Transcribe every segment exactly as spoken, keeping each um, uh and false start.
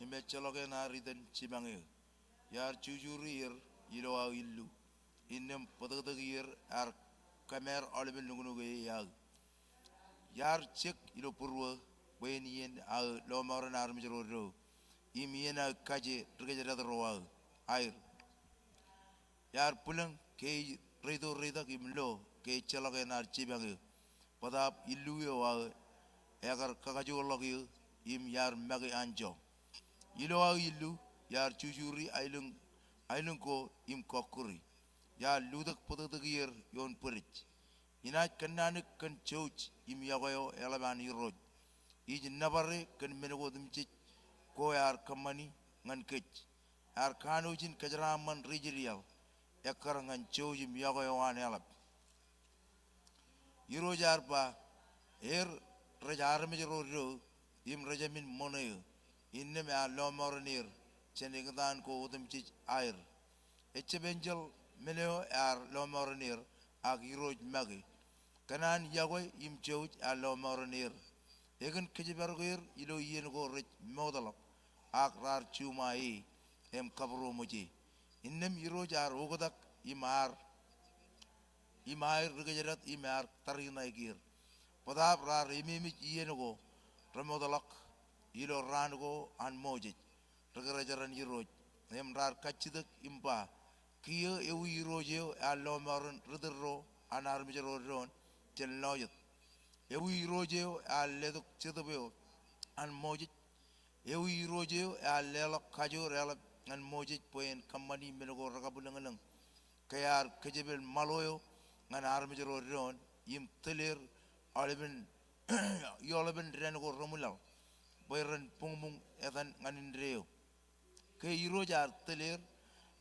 im ejjeḷọk eṇ ear itan jipañ eō. Iar jujuri er ilo aō illu, innām bōtōktōk er ear kōmeaer aolepen nuknuk e iaō. Iar jek ilo būruō bwe en iien aō lọmọọren armej ro do, im iien aō kaje ri kōjdat ro aō aer. Iar bwilōñ ke ej reito reitak im lo ke ejjeḷọk eṇ ear jipañ eō. Bōtaab illu eo aō ekar kakajoorḷọk eō im iar make anjọ. Ilo aō illu iar jujuri aelōñ, aelōñ ko im kọkkure. Iar lutōk bōtōktōk er ioon bwidej. Inaaj kōnnaanōk kōn jouj im yokwe eo eḷap an Irooj. Ij nōbare kōn men ko otemjej ko ear kōṃṃani ñan kōj. Ear kanooj in kōjeraaṃṃan ri Israel ekkar ñan jouj im yokwe eo an eḷap. Irooj ear ba, er rej armej ro do im rejāmin ṃōṇe eō, innām ear lọmọọren er jān eñtaan ko otemjej aer. Ejjab enjeḷ men eo ear lọmọọren er, ak Irooj make. Kōn an yokwe im jouj ear lọmọọren er. Ekōn kōjparok er ilo iien ko rej mootḷọk, ak raar juṃae e im kabūroṃōj e. Innām Irooj ear oktak im aer, im aer ri kōjdat im ear tariṇaik er. Bōtaab raar ememej iien ko remootḷọk ilo raan ko an Moses, ri kōrā jeran Irooj, im raar kajjitōk im ba, kiiō ewi Irooj eo ear lọmọọren ri tōl ro an armej ro doon jān lọjet? Ewi Irooj eo ear letok Jetōb eo an Moses? Ewi Irooj eo ear leḷọk kajoor eḷap ñan Moses bwe en kōṃṃani men ko rekabwilōñlōñ ke ear kōjepel ṃaḷo eo ñan armej ro doon im tōl er aolepen, ioḷapen dān ko reṃwilaḷ bwe ren buñbuñ etan ñan indeeo? Ke Irooj ear tōl er,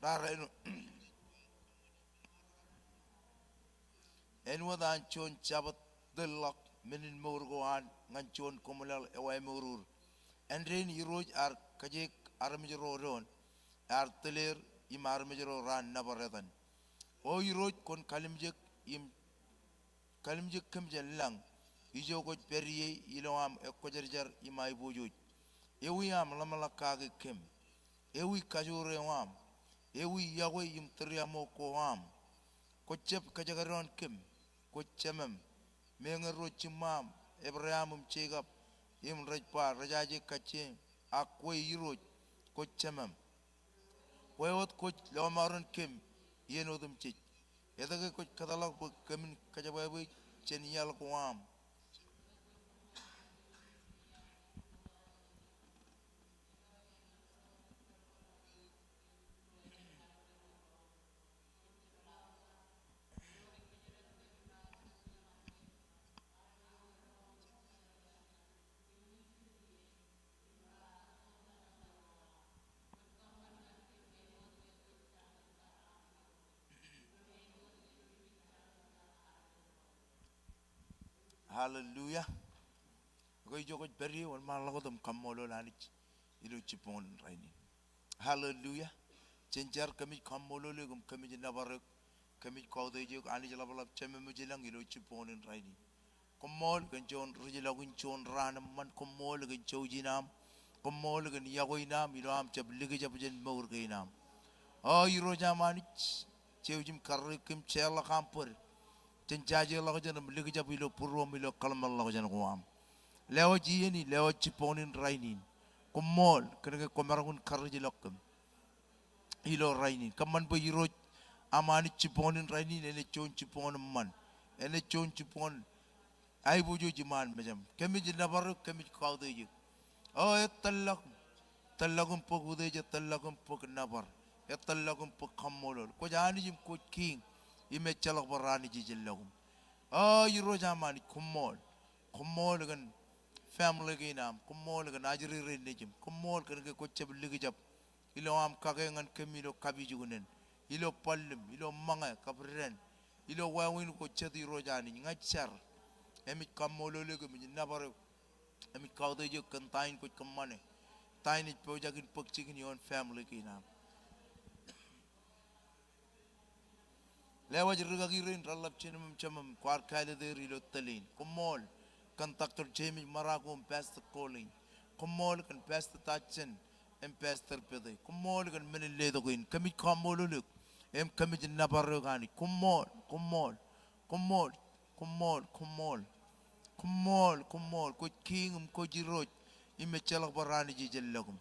raar āinwōt, āinwōt an juon jabōt tōlḷọk men in mour ko an ñan juon koṃlaḷ ewāmour. Āindein Irooj ear kōjeik armej ro doon, ear tōl er im armej ro raar nōbar etan. O Irooj, kwōn kalimjek im kalimjek kōm jān lañ, ijo kwōj pād ie ilo aṃ ekkwōjarjar im aiboojoj. Ewi aṃ ḷōmṇak kake kōm? Ewi kajoor eo aṃ? Ewi yokwe im tūriaṃo ko aṃ? Kwō jab kajekdọọn kōm, kwō jemem, meñe ro jiṃṃaṃ Ebream im Jekob, im rej ba, rejaje kajjien, ak kwe Irooj, kwō jemem. Kwe wōt kwōj lọmọọren kōm iien otemjej. Etke kwōj kōtḷọk bwe kōmin kōjebwābwe jān iaḷ ko aṃ? Hallelujah. Ekwe ijo kwōj pād ie, wōnṃaanḷọk wōt im kaṃṃoolol Anij ilo jibboñōn in rainin. Hallelujah. Jen jar. Kōmij kaṃṃoolol eok im kōmij nōbar eok, kōmij kautiej eok Anij ḷapḷap Jemem ilañ ilo jibboñōn in rainin. Koṃṃool kōn juon rijḷọk in juon raan eṃṃan. Koṃṃool kōn jouj in aṃ. Koṃṃool kōn yokwe in aṃ ilo aṃ jab likjab jān mour kein aṃ. O Irooj aṃ Anij, jouj im karreoik kōm jeorḷọk aṃ bōd jān jajeḷọkjeṇ im likjab ilo būruōṃ ilo kōḷmānḷọkjeṇ ko aṃ. Lewōj iien in, lewōj jibboñōn in rainin. Koṃṃool kōn ke kwōmaroñ in karijḷọk kōm ilo rainin. Kōṃṃan bwe Irooj aṃ Anij, jibboñōn in rainin enaaj juon jibboñōn eṃṃan. Enaaj juon jibboñōn aiboojoj iṃaan mejaṃ. Kōmij nōbar eok, kōmij kautiej eok. O, etōllọk, tōllọk im bōk utiej, etōllọk im bōk nōbar, etōllọk im bōk kaṃṃoolol. Kwōj Anij im kwōj Kiiñ, im ejjeḷọk bar Anij ijellọkuṃ. O Irooj aṃ Anij, koṃṃool. Koṃṃool kōn family kein aṃ. Koṃṃool kōn ajri rein nejūṃ. Koṃṃool kōn ke kwō jab likjab ilo aṃ kake ñan kōm ilo kapijuknen, ilo bōllūṃ, ilo ṃōñā kab dān, ilo wāween ko jet. Irooj Anij, ña ij jar im ij kaṃṃoolol eok im ij nōbar eok im ij kautiej eok kōn ta in kwōj kōṃṃane, ta in ej pojak in bōk jikin ioon family kein aṃ. Lewōj rikaki rein, reḷap, jemem, jemem kwaar kāālōt er ilo tōl in. Koṃṃool kōn Doctor James Marako im Pastor Colleen. Koṃṃool kōn Pastor Tatsen im Pastor Pete. Koṃṃool kōn men in letok in. Kōmij kaṃṃoolol eok im kōmij nōbar eok Anij. Koṃṃool, koṃṃool, koṃṃool, koṃṃool, koṃṃool. Koṃṃool, koṃṃool. Kwōj Kiiñ im kwōj Irooj im ejjeḷọk bar Anij ej ḷọkūṃ.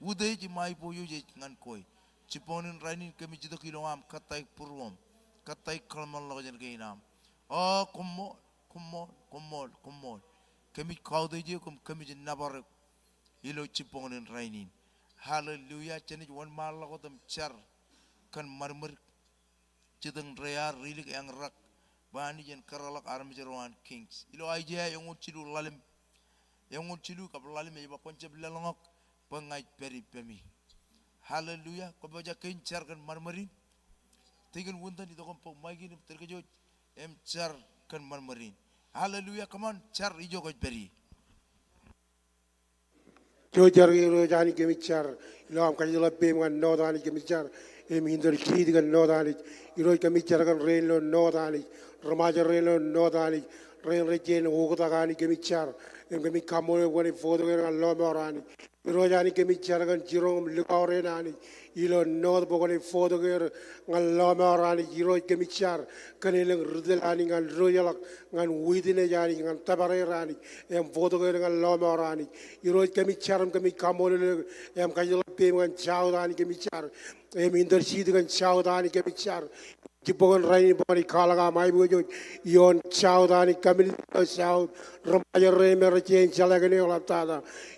Utiej im aiboojoj ej ñan kwe. Jibboñōn in rainin kōmij itok ilo aṃ kōttāik būruōṃ, kōttāik kōḷmānḷọkjeṇ kein aṃ. O koṃṃool, koṃṃool, koṃṃool, koṃṃool. Kōmij kautiej eok im kōmij nōbar eok ilo jibboñōn in rainin. Hallelujah. Jenaaj wōnṃaanḷọk wōt im jar kōn ṃadṃōd. Jitōñ ri-ar, ri-ilik, eñrak, bwe Anij en kōrọọlḷọk armej ro an Kings. Ilo Aiseia eñoul jilu ḷalem, eñoul jilu kab ḷalem ej ba, kwōn jab lōḷñọk bwe ña ij pād ippemi. Hallelujah. Kwōpojak kein jar kōn ṃadṃōd in? Tikin Winton, itok im bōk ṃaik in im tōl kōj wōj im jar kōn ṃadṃōd in. Hallelujah. Come on, jar ijo kwōj pād ie. Ijo jar ke Irooj Anij, kōmij jar ilo aṃ kajjeḷā peiṃ ñan North Anij, kōmij jar im intercede kōn North Anij. Irooj, kōmij jar kōn rein ilo North Anij, ri-Ṃajeḷ rein ilo North Anij, rein rej jañin oktak Anij, kōmij jar im kōmij kaṃṃoolol bwe kwōnaaj vote er ñan lọmọọr Anij. Irooj Anij, kōmij jar kōn jiroñ im likao rein Anij ilo North bwe kwōnaaj vote er ñan lọmọọr Anij. Irooj, kōmij jar kōn elōñ ri tōl Anij ñan diwōjḷọk, ñan witness Anij, ñan tōpar er Anij im vote er ñan lọmọọr Anij. Irooj, kōmij jar im kōmij kaṃṃoolol eok im kajjeḷā peiṃ ñan South Anij, kōmij jar im intercede kōn South Anij, kōmij jar. Jibboñōn rainin bwe kwōnaaj kwaḷọk aṃ aiboojoj ioon South Anij, community ilo South, ri-Ṃajeḷ rein me rej jañin jeḷā kōn eok ḷaptata.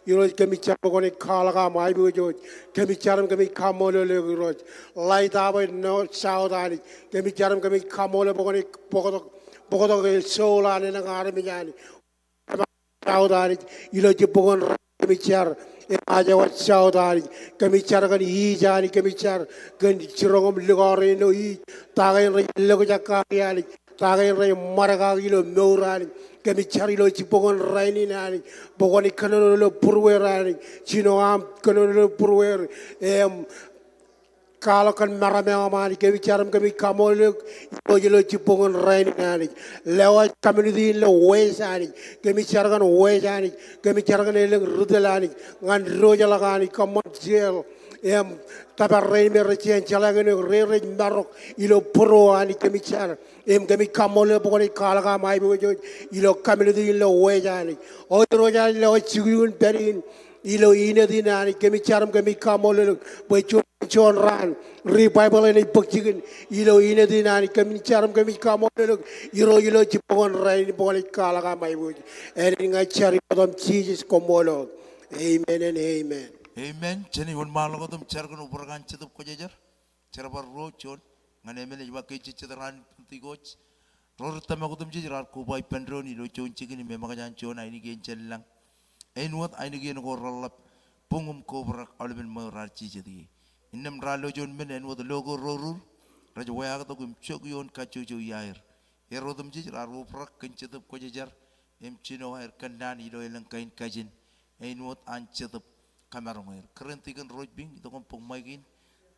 Irooj, kōmij jar bwe kwōnaaj kwaḷọk aṃ aiboojoj. Kōmij jar im kōmij kaṃṃoolol eok Irooj. Light up ilo South Anij. Kōmij jar im kōmij kaṃṃoolol bwe kwōnaaj bōktok, bōktok soul an elōñ armej Anij. South Anij, ilo jibboñōn rainin kōmij jar im aje wōt South Anij. Kōmij jar kōn East Anij, kōmij jar kōn jiroñ im likao rein ilo East. Ta kain rej lokjak kaki Anij, ta kain rej ṃadkaki ilo mour Anij, kōmij jar ilo jibboñōn rainin Anij bwe kwōnaaj kōnono ilo būrueir Anij. Jino aṃ kōnono ilo būrueir im kwaḷọk kōn meram eo aṃ Anij. Kōmij jar im kōmij kaṃṃoolol eok Irooj ilo jibboñōn rainin Anij. Lewōj community in ilo West Anij. Kōmij jar kōn West Anij. Kōmij jar kōn elōñ ri tōl Anij ñan diwōjḷọk Anij. Kōṃṃan jail im tōpar rein me rej jañin jeḷā kōn eok, rein rej marok ilo būruō Anij. Kōmij jar im kōmij kaṃṃoolol eok bwe kwōnaaj kwaḷọk aṃ aiboojoj ilo community in ilo West Anij. O Irooj Anij, lewōj jikuuḷ in pād in ilo innet in Anij. Kōmij jar im kōmij kaṃṃoolol eok bwe juon, juon raan revival enaaj bōk jikin ilo innet in Anij. Kōmij jar im kōmij kaṃṃoolol eok Irooj ilo jibboñōn rainin bwe kwōnaaj kwaḷọk aṃ aiboojoj. Āinwōt ña ij jar ilo etaṃ Jisōs, koṃṃool. Amen and amen. Amen. Jenaaj wōnṃaanḷọk wōt im jar kōn obrak an Jetōb Kwōjarjar. Jerbal ruo, juon, ñan emān ej ba, ke ejejjet raan in Pentekost, ro ri tōmak otemjej raar koba ippān doon ilo juon jikin im eṃōkaj an juon ainikien jān lañ. Āinwōt ainikien ko reḷḷap buñ im kobrak aolepen ṃweo raar jijet ie. Innām raar lo juon men āinwōt lo ko rorur, rej weaaktok im jok ioon kajjojo iaer. Er otemjej raar obrak kōn Jetōb Kwōjarjar im jino aer kōnnaan ilo elōñ kain kajin āinwōt an Jetōb kamaroñ er. Kōrā in Tikin Rojbing, itok im bōk ṃaik in,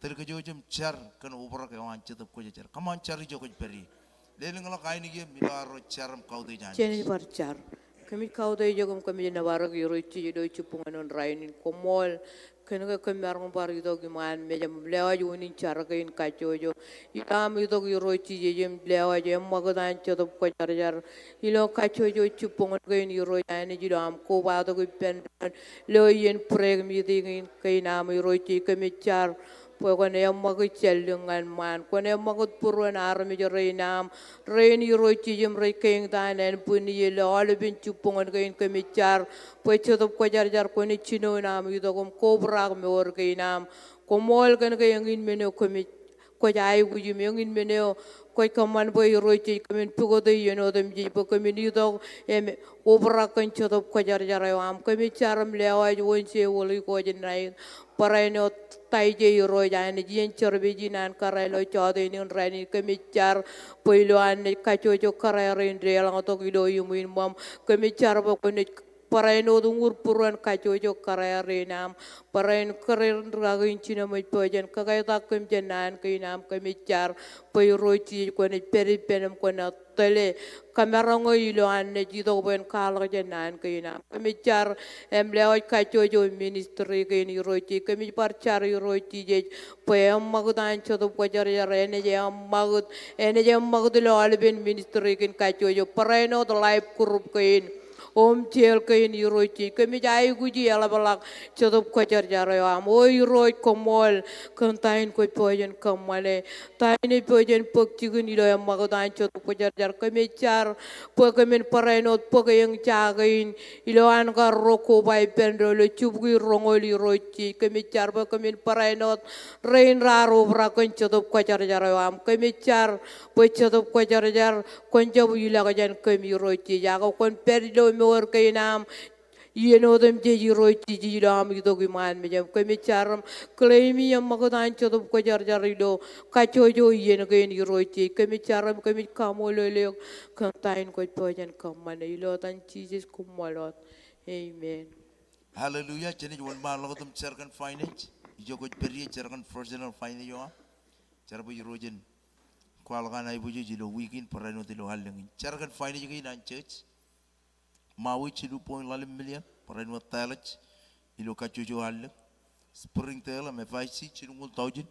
tōl kōj wōj im jar kōn obrak eo an Jetōb Kwōjarjar. Kōṃṃan jar ijo kwōj pād ie. Lelōñḷọk ainikien ilo arro jar im kautiej Anij. Jen bar jar. Kōmij kautiej eok im kōmij nōbar eok Irooj Jisōs ilo jibboñōn in rainin. Koṃṃool kōn ke kōm maroñ bar itok iṃaan mejaṃ im lewōj unin jar kein kajjojo. Ilo aṃ itok Irooj Jisōs im lewōj eṃṃakūt an Jetōb Kwōjarjar ilo kajjojo jibboñōn kein Irooj Anij, ilo aṃ kobatok ippān doon lo iien prayer meeting in kein aṃ Irooj Jisōs. Kōmij jar bwe kwōn eṃṃakūt jān lik ñan ṃaan. Kwōn eṃṃakūt būruon armej rein aṃ, rein Irooj Jisōs im rej kein ta ānbwinnū ilo aolepen jibboñōn kein. Kōmij jar bwe Jetōb Kwōjarjar kwōnaaj jinoin aṃ itok im kobrak mour kein aṃ. Koṃṃool kōn ke eñin men eo kōmij, kwōj aikuj im eñin men eo kwōj kōṃṃan bwe Irooj Jisōs kōmin pukot iien otemjej bwe kōmin itok im obrak kōn Jetōb Kwōjarjar eo aṃ. Kōmij jar im lewōj Wednesday, Holy Ghost night, barāinwōt Thursday Irooj Anij, iien service in an kōrā ilo jọteen in rainin. Kōmij jar bwe ilo an naaj kajjojo kōrā rein deḷọñtok ilo iṃwin ṃōṃ. Kōmij jar bwe kwōnaaj barāinwōt uñūr būruon kajjojo kōrā rein aṃ. Barāinwōt kōrā in rikaki in jino im ej pojak in kōkātak kōm jān naan kein aṃ. Kōmij jar bwe Irooj Jisōs kwōnaaj pād ippān im kwōnaaj tōl e kōmaroñ e ilowaan naaj itok bwe en kwaḷọk jān naan kein aṃ. Kōmij jar im lewōj kajjojo ministry kein Irooj Jisōs. Kōmij bar jar Irooj Jisōs bwe eṃṃakūt an Jetōb Kwōjarjar enaaj eṃṃakūt, enaaj eṃṃakūt ilo aolepen ministry kein kajjojo. Barāinwōt life group kein, home cell kein Irooj Jisōs. Kōmij aikuji eḷapḷọk Jetōb Kwōjarjar eo aṃ. O Irooj koṃṃool kōn ta in kwōj pojak in kōṃṃane. Ta in ej pojak in bōk jikin ilo eṃṃakūt an Jetōb Kwōjarjar. Kōmij jar bwe kōmin barāinwōt bōk eñjake in ilowaan kar ro koba ippān doon ilo jibukwi roñoul Irooj Jisōs. Kōmij jar bwe kōmin barāinwōt rein raar obrak kōn Jetōb Kwōjarjar eo aṃ. Kōmij jar bwe Jetōb Kwōjarjar kwōn jab ilọk jān kōm Irooj Jisōs. Ak kwōn pād ilo mour kein aṃ iien otemjej Irooj Jisōs ilo aṃ itok iṃaan mejaṃ. Kōmij jar im claim e eṃṃakūt an Jetōb Kwōjarjar ilo kajjojo iien kein Irooj Jisōs. Kōmij jar im kōmij kaṃṃoolol eok kōn ta in kwōj pojak in kōṃṃane. Ilo etan Jisōs, koṃṃool wōt. Amen. Hallelujah. Jenaaj wōnṃaanḷọk wōt im jar kōn finance. Ijo kwōj pād ie, jar kōn personal finance eo aṃ. Jar bwe Irooj en kwaḷọk an aiboojoj ilo wiik in, barāinwōt ilo allōñ in. Jar kōn finance kein an church. Maui, jilu point ḷalem million, barāinwōt taḷọk ilo kajjojo allōñ. Springdale im F I C, jilñuul taujin,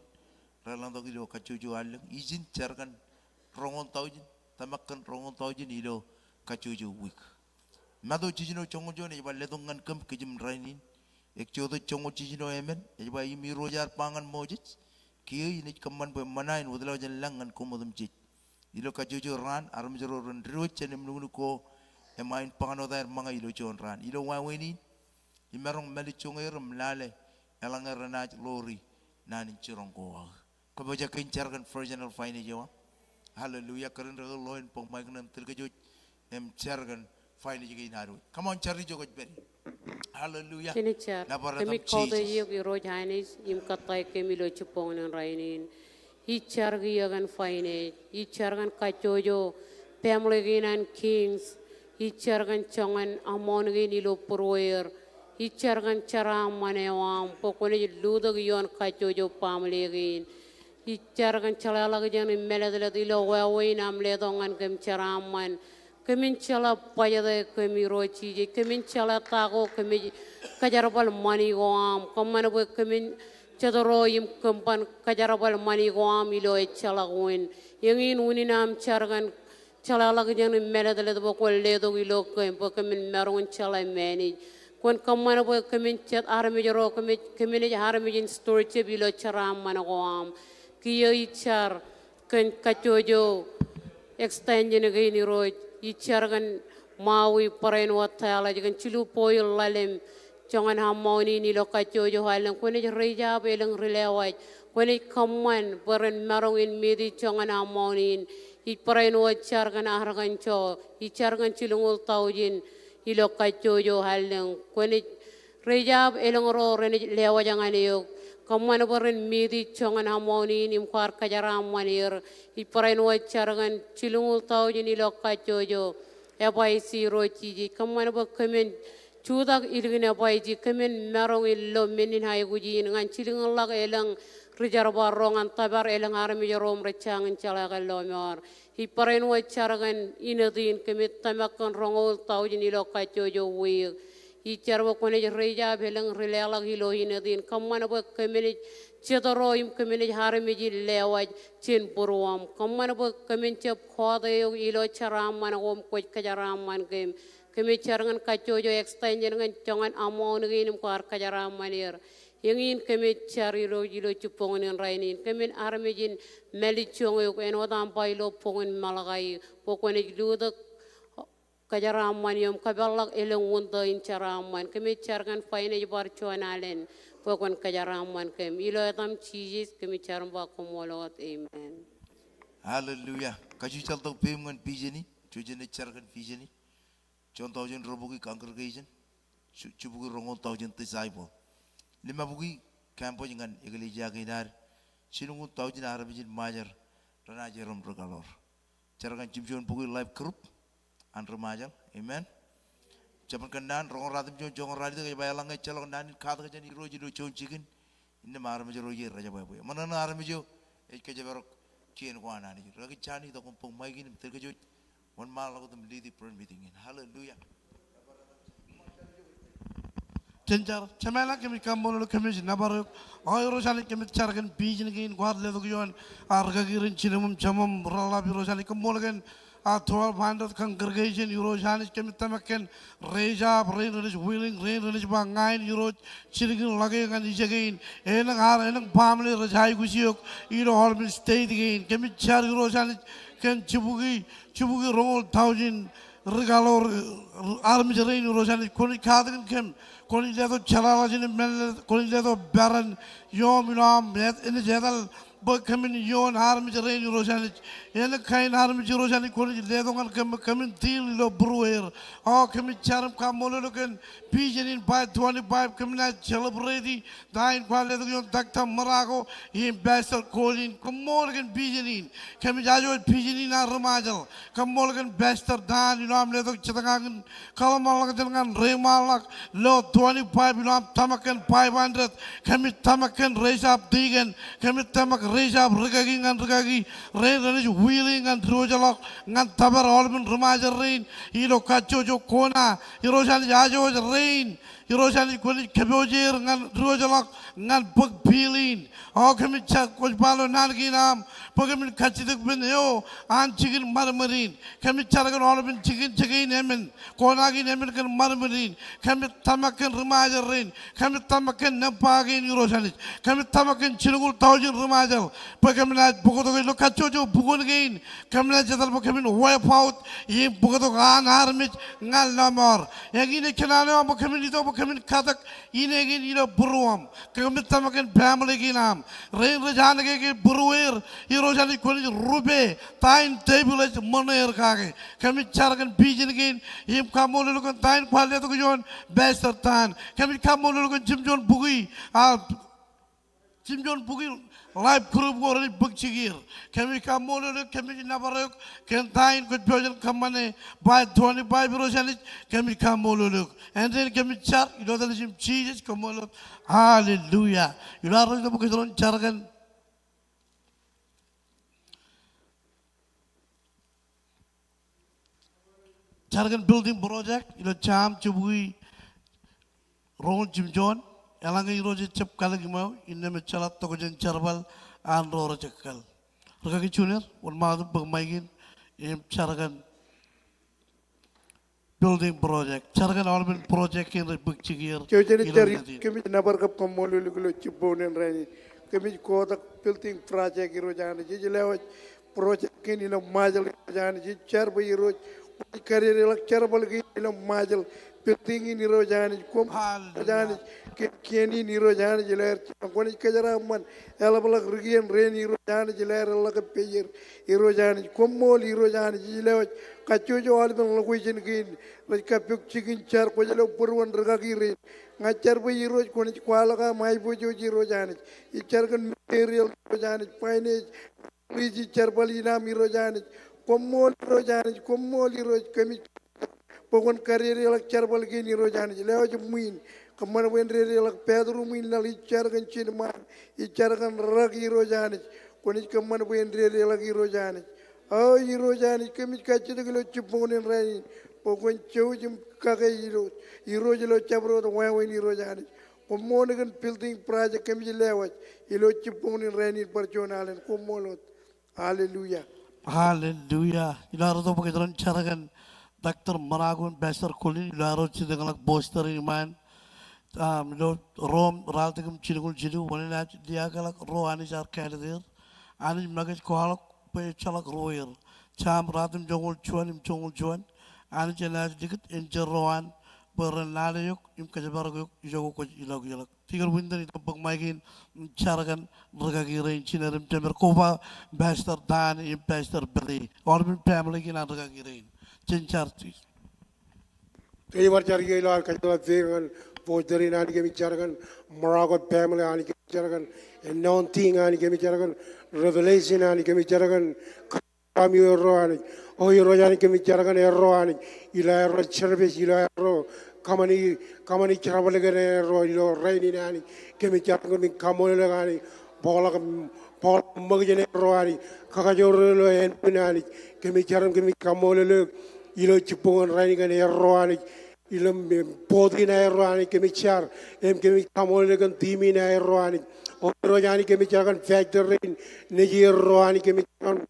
reḷọñtok ilo kajjojo allōñ. Ijin, jar kōn roñoul taujin, tōmak kōn roñoul taujin ilo kajjojo wiik. Matu jiljino joñoul juon ej ba letok ñan kōm kōj im rainin. Exodus joñoul jiljino emān ej ba, im Irooj ear ba ñan Moses, kiiō inaaj kōṃṃan bwe ṃōṇa in wōtlọk jān lañ ñan koṃ otemjej. Ilo kajjojo raan armej ro ren diwōj jān im nuknuk ko im ain bañin wōt aer ṃōñā ilo juon raan. Ilo wāween in, imaroñ mālejjoñ er im lale eḷaññe renaaj ḷoori naan in jiroñ ko aō. Kwōpojak in jar kōn personal finance eo aṃ. Hallelujah. Kōrā in rekōl ḷọk in bōk mike ṇe im tōl kōj wōj im jar kōn finance kein ad wōj. Come on, jar ijo kwōj pād ie. Hallelujah. Jenaaj jar. Nōbar etan Jisōs. Kōmij kọọte eok Irooj Anij im kōttāik kōm ilo jibboñōn in rainin. Ij jar kiiō kōn finance. Ij jar kōn kajjojo family kein an Kings. Ij jar kōn joñan amount kein ilo būrueir. Ij jar kōn jeraaṃṃan eo aṃ bwe kwōnaaj lutōk ioon kajjojo family kein. Ij jar kōn jeḷāḷọkjeṇ im mālōtlōt ilo wāween aṃ letok ñan kōm jeraaṃṃan. Kōmin jeḷā bajete kōm Irooj Jisōs. Kōmin jeḷā ta ko kōmij kōjerbal ṃani ko aṃ. Kōṃṃan bwe kōmin jet ro im kōm ban kōjerbal ṃani ko aṃ ilo ejjeḷọk wōn. Eñin unin aṃ jar kōn jeḷāḷọkjeṇ im mālōtlōt bwe kwōn letok ilo kōm bwe kōmin maroñ in jeḷā manage. Kwōn kōṃṃan bwe kōmin jet armej ro, kōmij, kōmij armej in stewardship ilo jeraaṃṃan ko aṃ. Kiiō ij jar kōn kajjojo extension kein Irooj. Ij jar kōn Maui barāinwōt taḷọk kōn jilu point ḷalem joñan amount in ilo kajjojo allōñ. Kwōnaaj raise up elōñ ri lewōj. Kwōnaaj kōṃṃan bwe ren maroñ in meet joñan amount in. Ij barāinwōt jar kōn Arkansas. Ij jar kōn jilñuul taujin ilo kajjojo allōñ. Kwōnaaj raise up elōñ ro renaaj lewōj ñan eok. Kōṃṃan bwe ren meet joñan amount in im kwaar kōjeraaṃṃan er. Ij barāinwōt jar kōn jilñuul taujin ilo kajjojo F I C Irooj Jisōs. Kōṃṃan bwe kōmin jutak ilikin F I C, kōmin maroñ in lo men in aikuj in ñan jilkinḷọk elōñ ri jerbal ro ñan tōpar elōñ armej ro im rej jañin jeḷā ke lọmọọr. Ij barāinwōt jar kōn Inōt in, kōmij tōmak kōn roñoul taujin ilo kajjojo wiik. Ij jar bwe kwōnaaj raise up elōñ ri leḷọk ilo Inōt in. Kōṃṃan bwe kōmnaaj jet ro im kōmnaaj armej in lewōj jān būruōṃ. Kōṃṃan bwe kōmin jab kọọte eok ilo jeraaṃṃan ko im kwōj kōjeraaṃṃan kōm. Kōmij jar ñan kajjojo extension ñan joñan amount kein im kwaar kōjeraaṃṃan er. Eñin kōmij jar Irooj ilo jibboñōn in rainin. Kōmin armej in mālejjoñ eok āinwōt aṃ ba ilo boñōn Malakai bwe kwōnaaj lutōk kōjeraaṃṃan eok im kōpeḷḷọk elōñ wūntō in jeraaṃṃan. Kōmij jar kōn finance bar juon alen bwe kwōn kōjeraaṃṃan kōm. Ilo etaṃ Jisōs kōmij jar im ba koṃṃool wōt. Amen. Hallelujah. Kajjitōk tok peiṃ ñan vision in. Jujen ej jar kōn vision in. Juon taujin rubukwi congregation, ju-, jibukwi roñoul taujin disciple. Limabukwi campus ñan eklejia kein ad. Jilñuul taujin armej in Ṃajeḷ renaaj erom ri kaḷoor. Jar kōn jimjuon bukwi life group an ri Ṃajeḷ. Amen. Jabōn Kōnnaan, roñoul ratimjuon joñoul ralitōk, ej ba eḷaññe ejjeḷọk naan in katak jān Irooj ilo juon jikin, innām armej ro ie rej jab ebwe. Ṃōṇōṇō armej eo ej kōjparok kien ko an Anij. Rikaki Jani, itok im bōk mike in im tōl kōj wōj wōnṃaanḷọk wōt im lead prayer meeting in. Hallelujah. Jen jar, Jemem ilañ, kōmij kaṃṃoolol eok, kōmij nōbar eok. O Irooj Anij, kōmij jar kōn vision kein kwaar letok ioon, a, rūkaki rein, jinōṃ im jemōṃ reḷap, Irooj Anij, koṃṃool kōn, a, twelve hundred congregation, Irooj Anij, kōmij tōmak kōn raise up rein renaaj willing, rein renaaj ba ña in Irooj, jilkinḷọk eō ñan ijekein. Elōñ ad, elōñ baaṃle rej aikuj eok ilo aolepen state kein. Kōmij jar Irooj Anij kōn jibukwi, jibukwi roñoul taujin rūkaḷoor armej rein Irooj Anij. Kwōnaaj katakin kōm, kwōnaaj letok jeḷāḷọkjeṇ im men, kwōnaaj letok peran ioom ilo aṃ, et, enaaj etal bwe kōmin iioon armej rein Irooj Anij. Elōñ kain armej Irooj Anij kwōnaaj letok ñan kōm, kōmin deal ilo būrueir. O kōmij jar im kaṃṃoolol eok kōn vision in by twenty-five kōm naaj celebrate ta in kwaar letok ioon Doctor Marocco im Pastor Colin. Koṃṃool kōn vision in. Kōmij ajo vision in an ri-Ṃajeḷ. Koṃṃool kōn Pastor Dan ilo aṃ letok jetñaak in kōḷmānḷọkjeṇ ñan reiṃaanḷọk ilo twenty-five ilo aṃ tōmak kōn five hundred. Kōmij tōmak kōn raise up deacon. Kōmij tōmak raise up rūkaki ñan rūkaki rein renaaj willing ñan diwōjḷọk ñan tōpar aolepen ri-Ṃajeḷ rein ilo kajjojo kona. Irooj Anij, ajo rein Irooj Anij, kwōnaaj kōpooje er ñan diwōjḷọk ñan bōk bill in. O kōmij jar, kwōj ba ilo naan kein aṃ bwe kōmin kajjitōk ippān eo an jikin ṃadṃōd in. Kōmij jar kōn aolepen jikin jikin emān, kona kein emān kōn ṃadṃōd in. Kōmij tōmak kōn ri-Ṃajeḷ rein. Kōmij tōmak kōn nōṃba kein Irooj Anij. Kōmij tōmak kōn jilñuul taujin ri-Ṃajeḷ bwe kōm naaj bōktok ilo kajjojo bukwōn kein. Kōm naaj etal bwe kōmin wipe out im bōktok an armej ñan lọmọọr. Eñin ej kōṇaan eo aṃ bwe kōmin itok bwe kōmin katak ine kein ilo būruōṃ. Kōmij tōmak kōn family kein aṃ. Rein rej anōkeke būrueir, Irooj Anij, kwōnaaj rupe ta in tepil ej ṃōṇe er kake. Kōmij jar kōn vision kein im kaṃṃoolol eok kōn ta in kwaar letok ioon Pastor Dan. Kōmij kaṃṃoolol eok kōn jimjuon bukwi, a, jimjuon bukwi life group ko renaaj bōk jikier. Kōmij kaṃṃoolol eok, kōmij nōbar eok kōn ta in kwōj pojak in kōṃṃane by twenty-five Irooj Anij, kōmij kaṃṃoolol eok. Āindein kōmij jar ilo etan Jisōs, koṃṃool wōt. Hallelujah. Ilo arro itok bwe kōjro en jar kōn jar kōn building project ilo Sam jibukwi roñoul jimjuon. Eḷaññe Irooj ejjab kalōk iṃweo, innām ejjeḷọk tokjān jerbal an ro rej ekkal. Rūkaki Junior, wōnṃaanḷọk im bōk mic in im jar kōn building project. Jar kōn aolepen project kein rej bōk jikier. Jouj jen jar, kōmij nōbar kab kaṃṃoolol eok ilo jibboñōn in rainin. Kōmij kotak building project Irooj Anij. Ij lewōj project kein ilo Ṃajeḷ Irooj Anij. Ij jar bwe Irooj kwōnaaj kadedeḷọk jerbal kein ilo Ṃajeḷ. Building in Irooj Anij. Koṃ Irooj Anij. Kien in Irooj Anij ilo aer. Kwōnaaj kōjeraaṃṃan eḷapḷọk ri-kien rein Irooj Anij ilo aer eḷḷọk ippāer. Irooj Anij, koṃṃool Irooj Anij, ij lewōj kajjojo aolepen location kein rej kappok jikin jar, kwōj lo būruon rūkaki rein. Ña ij jar bwe Irooj kwōnaaj kwaḷọk aṃ aiboojoj Irooj Anij. Ij jar kōn material Irooj Anij, finance, ij jar bwe ḷōmṇak Irooj Anij. Koṃṃool Irooj Anij, koṃṃool Irooj, kōmij bwe kwōn kadedeḷọk jerbal kein Irooj Anij. Lewōj ṃwiin, kōṃṃan bwe en dedeḷọk bathroom in laḷ, ij jar kōn cinema in, ij jar kōn rak Irooj Anij. Kwōnaaj kōṃṃan bwe en dedeḷọk Irooj Anij. O Irooj Anij, kōmij kajjitōk ilo jibboñōn in rainin bwe kwōn jouj im kake Irooj, Irooj ilo jabdewōt wāween Irooj Anij. Koṃṃool kōn building project kōmij lewōj ilo jibboñōn in rainin bar juon alen. Koṃṃool wōt. Hallelujah. Hallelujah. Ilo arro itok bwe kōjro en jar kōn Doctor Marocco im Pastor Colin, ilo arro jitōñḷọk poster in iṃaan. Um, ilo Rom ralitōk im jilñuul jilu, wōn enaaj liaakḷọk ro Anij ear kāālōt er. Anij make ej kwaḷọk bwe ejjeḷọk ro er. Sam ralitōk im joñoul juon im joñoul juon. Anij enaaj likūt enjeḷ ro an bwe ren lale eok im kōjparok eok ijoko kwōj ilọk ḷọk. Deacon Winton, itok bōk mic in im jar kōn rūkaki rein, jined im jemed, koba Pastor Dan im Pastor Billy, aolepen family kein an rūkaki rein. Jen jar, please. Kōmij bar jar ilo ad kōjparok ñan poster in, Anij kōmij jar kōn Marocco family, Anij kōmij jar kōn anointing, Anij kōmij jar kōn revelation, Anij kōmij jar kōn Kōmij erro Anij. O Irooj Anij, kōmij jar kōn erro Anij. Ilo erro service, ilo erro kōṃṃani, kōṃṃani jerbal kōn erro ilo rainin Anij. Kōmij jar kōn, kōmij kaṃṃoolol eok Anij. bōkḷọk, bōkḷọk ṃōkjeṇ erro Anij, kakajoor eo ilo ānbwin Anij. Kōmij jar im kōmij kaṃṃoolol eok ilo jibboñōn rainin kōn erro Anij, ilo board in aerro Anij, kōmij jar im kōmij kaṃṃoolol eok kōn team in aerro Anij. O Irooj Anij, kōmij jar kōn pastor rein nejier ro Anij, kōmij jar kōn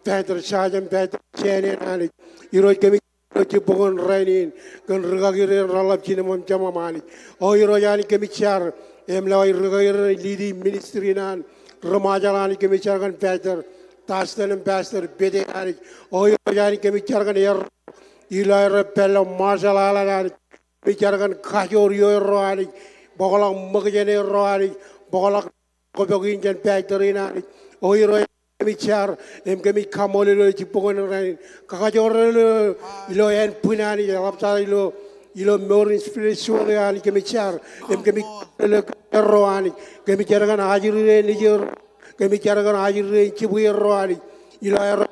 Pastor Saaj im Pastor Jenen Anij. Irooj, kōmij ilo jibboñōn rainin kōn rūkaki rein reḷap jinōm im jeṃḷọk Anij. O Irooj Anij, kōmij jar im lewaj rūkaki rein leading ministry in an ri Ṃajeḷ Anij, kōmij jar kōn Pastor Dustin im Pastor Pete Anij. O Irooj Anij, kōmij jar kōn erro ilo aerro pālle Marshall Islands Anij. Kōmij jar kōn kajoor ioerro Anij, bōkḷọk ṃōkjeṇ erro Anij, bōkḷọk kōpok in jān pastor in Anij. O Irooj, kōmij jar im kōmij kaṃṃoolol eok ilo jibboñōn rainin. Kakajoor eo ilo ānbwin Anij, eḷaptata ilo, ilo mour in spiritual eo Anij, kōmij jar im kōmij kaṃṃoolol eok erro Anij. Kōmij jar kōn ajri rein nejier, kōmij jar kōn ajri rein jibwierro Anij, ilo aerro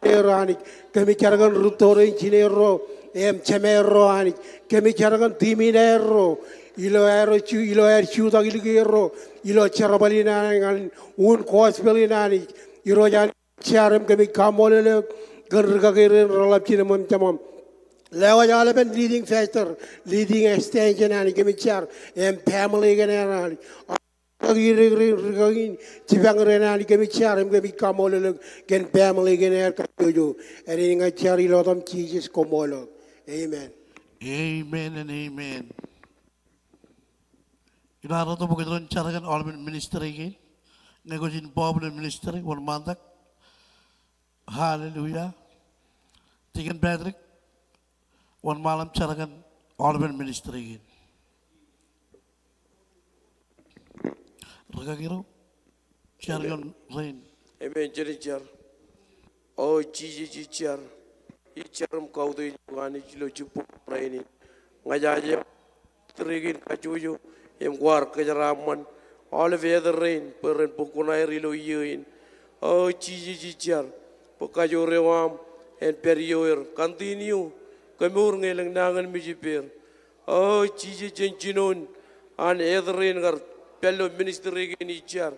er Anij. Kōmij jar kōn rūtto rein jinerro im jemeerro Anij. Kōmij jar kōn team in aerro ilo aer ju-, ilo aer jutak ilikiierro ilo jerbal in Anij ñan uun gospel in Anij. Irooj Anij, jar im kōmij kaṃṃoolol eok kōn rūkaki rein reḷap jinōm im jeṃḷọk. Lewaj aolepen leading pastor, leading extension Anij, kōmij jar im family kein aer Anij. Rūkaki, rūkaki, rūkaki in jipañ rein Anij, kōmij jar im kōmij kaṃṃoolol eok kōn family kein aer kajjojo. Āinwōt ña ij jar ilo etaṃ Jisōs, koṃṃool eok. Amen. Amen and amen. Ilo ad itok bwe kwōj jar kōn aolepen ministry kein. Ñe kwōj involve ilo ministry, wōnṃaantak. Hallelujah. Deacon Patrick, wōnṃaanḷọk im jar kōn aolepen ministry kein. Rūkaki ro, jar ioon rein. Amen. Jen jar. O Jisōs, ij jar. Ij jar im kautiej eok Anij ilo jibboñōn rainin. Ña jaje Tūrikin kajjojo im kwaar kōjeraaṃṃan aolep āt rein bwe ren bōk kuṇaer ilo iiō in. O Jisōs, ij jar bwe kajoor eo aṃ en pād iọer, continue kōmour ñe elōñ nañinmej ippāer. O Jisōs, jān jinoin an āt rein kar pād ilo ministry kein, ij jar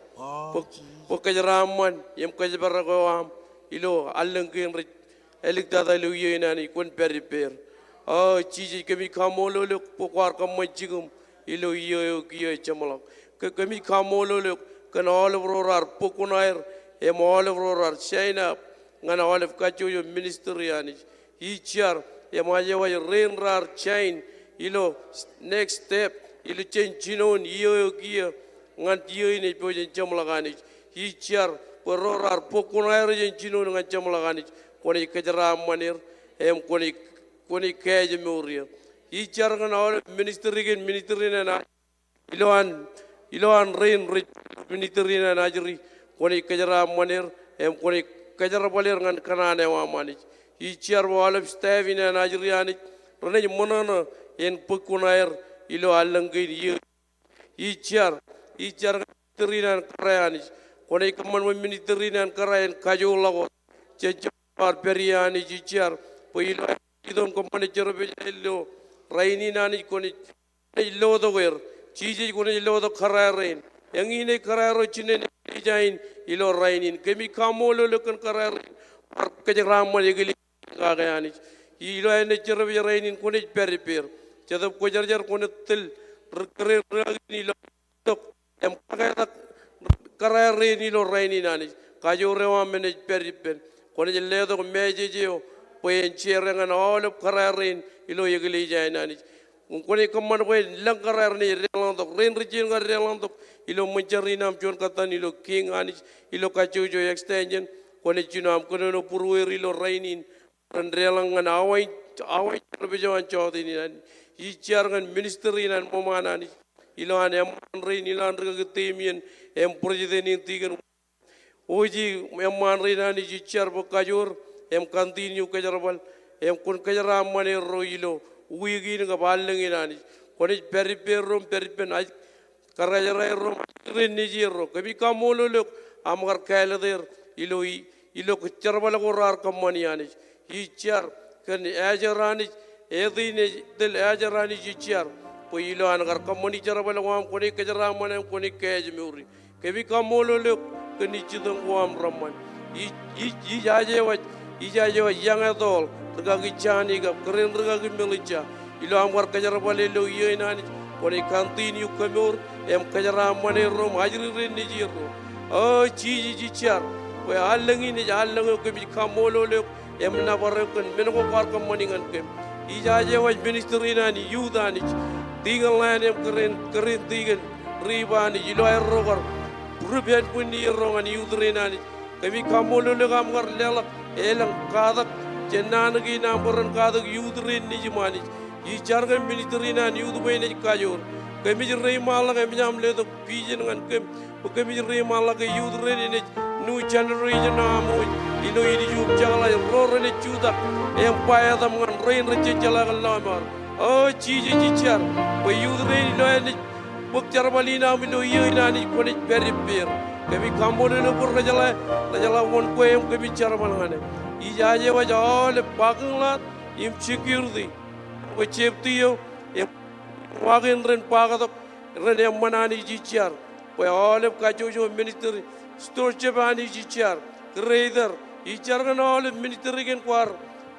bwe, bwe kōjeraaṃṃan im kōjparok eo aṃ ilo allōñ kein rej āliktata ilo iiō in Anij, kwōn pād ippāer. O Jisōs, kōmij kaṃṃoolol eok bwe kwaar kōṃṃan jikin ilo iiō eo kiiō jeṃḷọk. Kō, kōmij kaṃṃoolol eok kōn aolep ro raar bōk kuṇaer im aolep ro raar sign up ñan aolep kajjojo ministry Anij. Ij jar im aje waj rein raar join ilo next step ilo jān jinoin iiō eo kiiō ñan iiō in ej pojak in jeṃḷọk Anij. Ij jar bwe ro raar bōk kuṇaer jān jinoin ñan jeṃḷọk Anij, kwōnaaj kōjeraaṃṃan er im kwōnaaj, kwōnaaj kāāj mour er. Ij jar ñan aolep ministry kein, ministry in an, ilo an, ilo an rein rej ministry in an ajri, kwōnaaj kōjeraaṃṃan er im kwōnaaj kōjerbal er ñan kōṇaan eo aṃ Anij. Ij jar bwe aolep staff in an ajri Anij renaaj ṃōṇōṇō in bōk kuṇaer ilo allōñ kein iiō. Ij jar, ij jar ñan ministry in an kōrā Anij. Kwōnaaj kōṃṃan bwe ministry in an kōrā en kajoorḷọk wōt jān jeṃḷọkin ad pād ie Anij. Ij jar bwe ilo aer itok im kōṃṃane service ilo rainin Anij, kwōnaaj, kwōnaaj lotok er. Jisōs, kwōnaaj lotok kōrā rein. Eñin ej kōrā ro jinen eklejia in ilo rainin. Kōmij kaṃṃoolol eok kōn kōrā rein kwaar kōjeraaṃṃan eklejia kake Anij. Ilo aer naaj service rainin kwōnaaj pād ippāer. Jetōb Kwōjarjar, kwōnaaj tōl ri-, kōrā ro in ilo tok im kaketak kōrā rein ilo rainin Anij. Kajoor eo aṃ enaaj pād ippān. Kwōnaaj letok message eo bwe en share ñan aolep kōrā rein ilo eklejia in Anij. Kwōnaaj kōṃṃan bwe en lōñ kōrā rein rej deḷọñtok, rein rijjien kar deḷọñtok ilo ṃōn jar in aṃ juon kōttan ilo King Anij, ilo kajjojo extension. Kwōnaaj jino aṃ kōnono būrueir ilo rainin. Ren deḷọñ ñan awa in, awa in service eo an jọteen in Anij. Ij jar ñan ministry in an ṃōṃaan Anij. Ilo an eṃṃaan rein, ilo an rikaki Damien im president in, Deacon Oji, eṃṃaan rein Anij, ij jar bwe kajoor im continue kōjerbal im kwōn kōjeraaṃṃan erro ilo wiik in kab allōñ in Anij. Kwōnaaj pād ippāerro im pād ippān aj kōrā jerā erro im ajri rein nejier erro. Kōmij kaṃṃoolol eok aṃ kar kāālōt er ilo i, ilo jerbal ko raar kōṃṃani Anij. Ij jar kōn ājār Anij, āt in ej tōl ājār Anij, ij jar bwe ilo an kar kōṃṃani jerbal ko aṃ kwōnaaj kōjeraaṃṃan im kwōnaaj kāāj mour er. Kōmij kaṃṃoolol eok kōn ij jitōñ ko aṃ reṃṃan. Ij, ij, ij aje waj, ij aje waj Iọñ Etoḷ, rūkaki Jani kab kōrā in rūkaki Melissa. Ilo aṃ kar kōjerbale ilo iiō in Anij, kwōnaaj continue kōmour im kōjeraaṃṃan erro im ajri rein nejierro. O Jisōs, ij jar bwe allōñ in ej allōñ eo kōmij kaṃṃoolol eok im nōbar eok kōn men ko kwaar kōṃṃani ñan kōm. Ij aje waj ministry in an youth Anij, tikōn ḷaen im kōrā in, kōrā in tikōn Rip Anij, ilo aerro kar ri pād bwinnierro ñan youth rein Anij. Kōmij kaṃṃoolol eok aṃ kar leḷọk elōñ katak jān naan kein aṃ bwe ren katak youth rein nejiṃ Anij. Ij jar kōn ministry in an youth bwe enaaj kajoor. Kōmij reiṃaanḷọk, eṃōj aṃ letok vision ñan kōm bwe kōmij reiṃaanḷọk ke youth rein enaaj new generation eo aṃ wōj ilo ilju im jekḷaj ro renaaj jutak im ba etaṃ ñan rein rej jejjeḷā kōn lọmọọr. O Jisōs, ij jar bwe youth rein ilo aer naaj bōk jerbal in aṃ ilo iiō in Anij, kwōnaaj pād ippāer. Kōmij kaṃṃoolol eok bwe rejeḷā, rejeḷā wōn kwe im kōmij jerbal ñan e. Ij aje waj aolep parking lot im security, bwe safety eo im wagon ren park tok, ren eṃṃan Anij, ij jar bwe aolep kajjojo ministry, stewardship Anij, ij jar, grader, ij jar kōn aolep ministry kein kwaar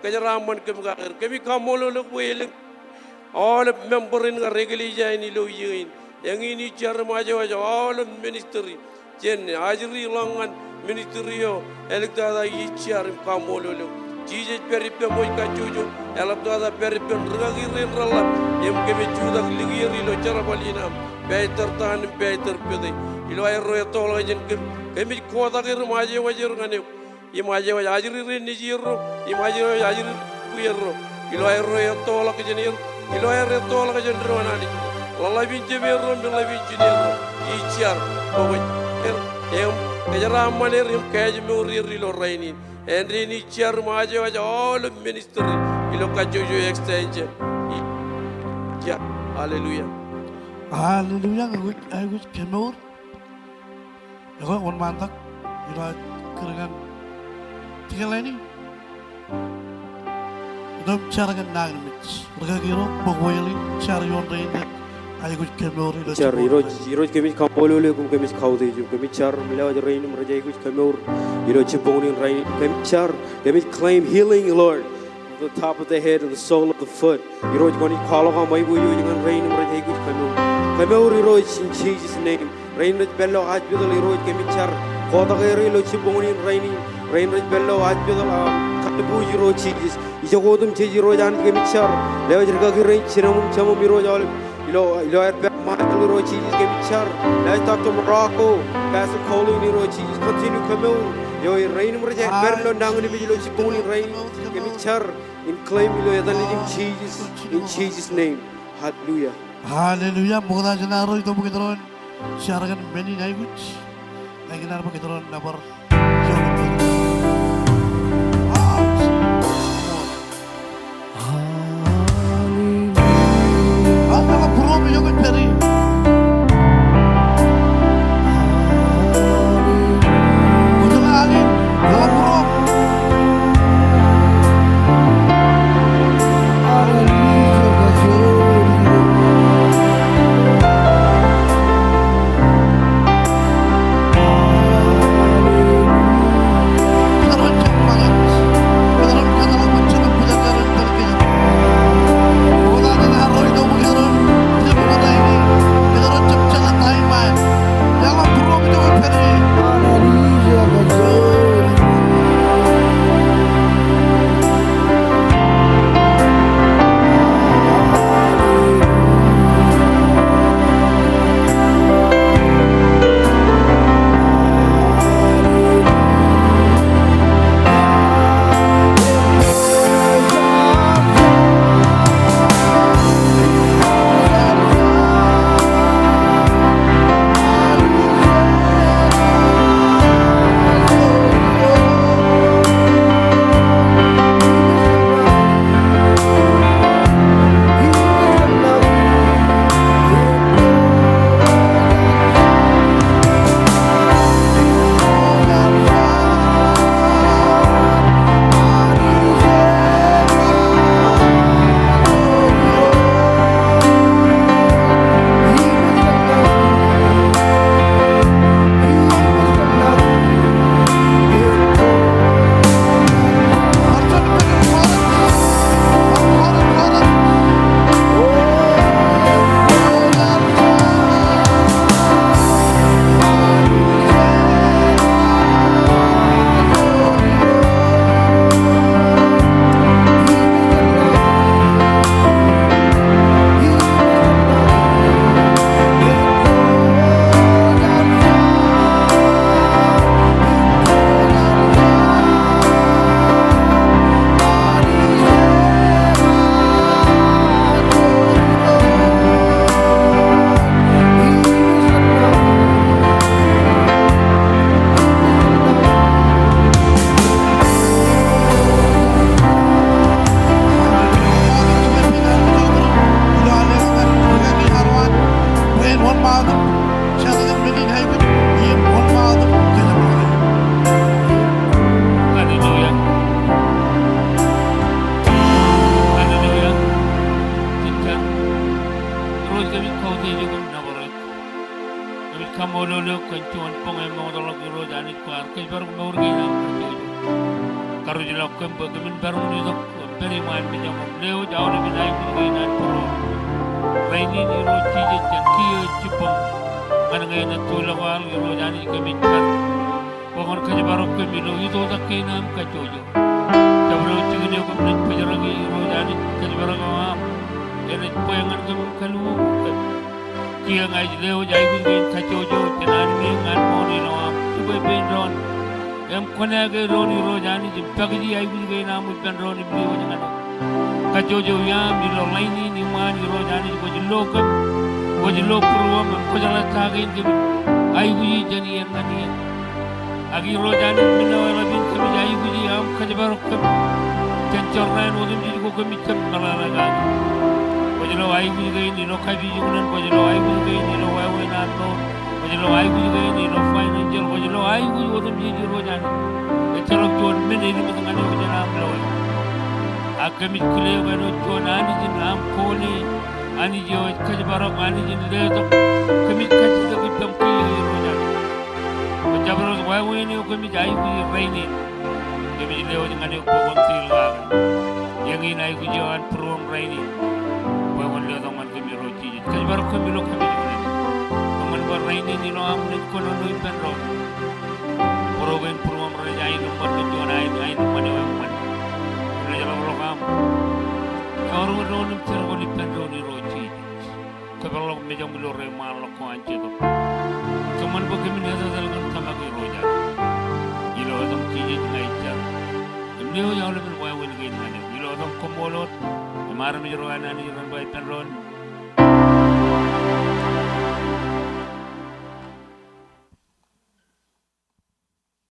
kōjeraaṃṃan kōm kake er. Kōmij kaṃṃoolol eok bwe elōñ aolep member in kar eklejia in ilo iiō in. Eñin ij jar im aje waj aolep ministry jān ajri ḷọk ñan ministry eo āliktata, ij jar im kaṃṃoolol eok. Jisōs, pād ippem wōj kajjojo, eḷaptata pād ippān rūkaki rein reḷḷap im kōmij jutak likier ilo jerbal in aṃ, pastor Tan im pastor Pete. Ilo aerro ettoḷọk jān kōm, kōmij kotak er im aje waj er ñan eok. Im aje waj ajri rein nejierro, im aje waj ajri rein bwierro. Ilo aerro ettoḷọk jān er, ilo aer ettoḷọk jān doon Anij, ḷōḷḷap in jemāerro, im ḷōḷḷap in jineerro. Ij jar bwe kwōj er im kōjeraaṃṃan er im kaājmour er ilo rainin. Āindein ij jar im aje waj aolep ministry ilo kajjojo extension. Ij jar. Hallelujah. Hallelujah. Aikuj, aikuj kōmour. Ekwe, wōnṃaantak ilo aō kūr ñan tikōnlāni. Ilo im jar kōn nañinmej. Rūkaki ro, bōk wāween in, jar ioon rein rej aikuj kōmour ilo jar, jibboñ. Irooj, Irooj, kōmij kaṃṃoolol eok im kōmij kautiej eok. Kōmij jar im lewōj rein im rej aikuj kōmour ilo jibboñ in rainin. Kōmij jar, kōmij claim healing, Lord. The top of the head and the sole of the foot. Irooj, kwōnaaj kwaḷọk aṃ aiboojoj ñan rein im rej aikuj kōmour. Kōmour Irooj, in Jesus' name. Rein rej pād ilo hospital Irooj, kōmij jar. Kotak er ilo jibboñ in rainin. Rein rej pād ilo hospital, um, kalbuuj Irooj Jisōs. Ijoko otemjej Irooj Anij, kōmij jar. Lewōj rūkaki rein, jinōṃ im jemōṃ Irooj aolep. Ilo, ilo aer pād ṃajeḷ Irooj Jisōs, kōmij jar. Lewōj Doctor Morocco, Pastor Colleen Irooj Jisōs, continue kōmour. Eo, rein im rej pād ilo nañinmej ilo jibboñ in rainin, kōmij jar im claim ilo etan Nejūṃ Jisōs, in Jesus' name. Hallelujah. Hallelujah. Ṃokta jān arro itok bwe kōjro en jar kōn men in aikuj. Ikōṇaan bwe kōjro en nōbar. Hallelujah. Hallelujah. Jen jar. Irooj kōmij kautiej eok im nōbar eok. Kōmij kaṃṃoolol eok kōn juon boñ emootḷọk Irooj Anij kwaar kōjparok mour kein aṃ kajjojo. Karuj ḷọk kōm bwe kōmin pād itok im pād iṃaan mejaṃ im lewōj aolepān aikuj kein an būruōṃ. Rainin Irooj Jisōs jān kiiō ej jibboñ ñan ñe enaaj tuḷọk aḷ Irooj Anij kōmij jar bwe kwōn kōjparok kōm ilo itoitak kein aṃ kajjojo. Jabdewōt jikin eo kōm naaj bōjrak ie Irooj Anij kōjparok eo aṃ enaaj bwe ñan kōm im kalliṃur kōm. Kiiō ña ij lewōj aikuj kein kajjojo jān anmiiñ ñan ṃool ilo aṃ jibwe pein doon im kwōnaaj ke doon Irooj Anij im pakiji aikuj kein aṃ ippān doon im lewōj ñan eok. Kajjojo iaam ilo ḷain in iṃaan Irooj Anij kwōj lo kōm, kwōj lo būruōṃ im kwōjeḷā ta kein kōmij aikuji jān iien ñan iien. Ak Irooj Anij men eo eḷap in kōmij aikuji aṃ kōjparok kōm jān jorrāān otemjej ko kōmij jab meḷeḷe kake. Kwōj lo aikuj kein ilo kapijuknen, kwōj lo aikuj kein ilo wāween an mour, kwōj lo aikuj kein ilo financial, kwōj lo aikuj otemjej Irooj Anij. Ejjeḷọk juon men elimit ñan eok jān aṃ loe. Ak kōmij kile eok āinwōt juon Anij in aṃ kole, Anij eo ej kōjparok, Anij in letok, kōmij kajjitōk ippaṃ kiiō Irooj Anij. Kwōn jabdewōt wāween eo kōmij aikuji rainin. Kōmij lewōj ñan eok bwe kwōn tiil kake. Eñin aikuj eo an būruōṃ rainin bwe kwōn letok ñan kōm Irooj Jisōs. Kōjparok kōm ilo kapijuknen. Kōṃṃan bwe rainin ilo aṃ naaj kōnono ippān doon. Bōro kein būruōṃ renaaj aenōṃṃan kōn juon aenōṃṃan eo eṃṃan. Renaaj ḷapḷọk aṃ. Eor wōt doon im jerbal ippān doon Irooj Jisōs. Kōpeḷḷọk mejaṃ ilo reṃṃanḷọk ko an Jetōb. Kōṃṃan bwe kōmin etetal ñan tōmak Irooj Anij. Ilo etaṃ Jisōs ña ij jar. Im lewōj aolepān wāween kein ñan eok. Ilo etaṃ koṃṃool wōt im armej ro an Anij ren ba ippān doon.